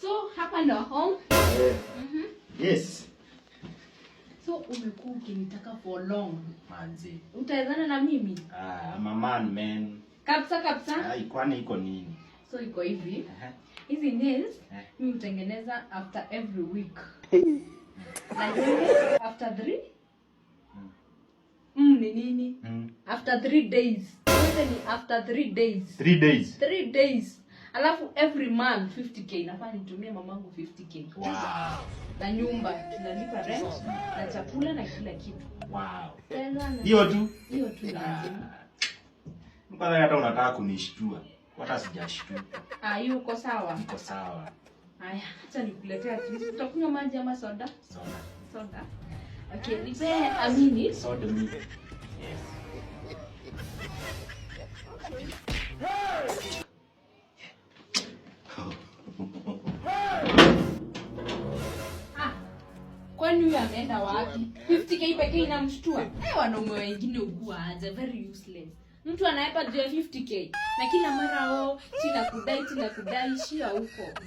So hapa ndo home. Eh. Yes. So umekuwa ukinitaka for long. Manzi. Utawezana na mimi? Ah, I'm a man, man. Kabisa kabisa. Ai, kwani iko nini? So iko hivi. Hizi nails mimi hutengeneza after every week. Na nywele after 3. Ni nini? After 3 days. Nywele ni after 3 days. 3 days. 3 days. Alafu every month 50K nafaa nitumie mamangu 50K. Na nyumba tunalipa rent na chakula na kila kitu. Tena na Hiyo tu. Hiyo tu lazima. Kwanza hata unataka kunishtua. Hata sijashtuka. Ah, hiyo uko sawa. Niko sawa. Haya, acha nikuletea at least. Utakunywa maji ama soda? Soda. Soda. Okay, nipe a minute. Soda mi. Yes. Ah, kwani huyu ameenda wapi? 50K pekee inamshtua. Wanaume wengine hukuwa aje, very useless. Mtu anaepa juu ya 50K na kila mara oh, tina kudai, tina kudai, shia huko.